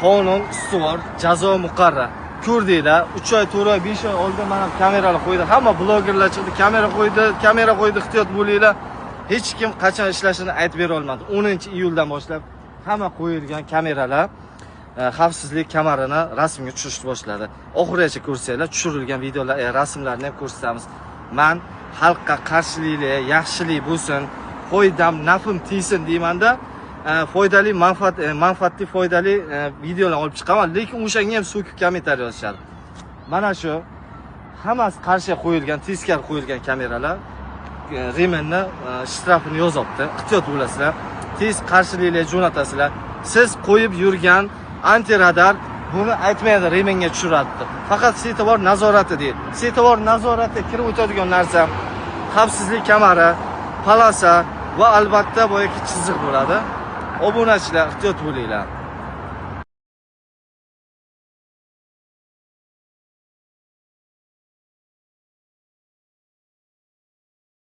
Qonun ustuvor, jazo muqarrar. Ko'rdinglar, 3 oy, 4 oy, 5 oy oldin mana kameralar qo'ydi. Hamma blogerlar chiqdi, kamera qo'ydi, kamera qo'ydi, ehtiyot bo'linglar. Hech kim qachon ishlashini aytib bera olmadi. 10-iyuldan boshlab hamma qo'yilgan kameralar xavfsizlik kamarini rasmga tushirishni boshladi. Oxirigacha ko'rsanglar, tushirilgan videolar, rasmlarni ham ko'rsatamiz. Man xalqqa qarshilikli, yaxshilik bo'lsin, foydam, nafim tegsin deymanda, foydali manfaat, manfaatli, foydali videolar olib chiqaman, lekin o'shanga ham so'kib kommentariy yozishadi. Mana shu hammasi qarshiga qo'yilgan, teskari qo'yilgan kameralar ремень ni shtrafini yozyapti. Ehtiyot bo'lasizlar. Tez qarshiliklar jo'natasizlar. Siz qo'yib yurgan antiradar buni aytmaydi, ремень ga tushiradi deb. Faqat svetofor nazorati deydi. Svetofor nazorati kirib o'tadigan narsa xavfsizlik kamari, полоса va albatta boyagi chiziq bo'ladi. Obunachilar, ehtiyot bo'linglar.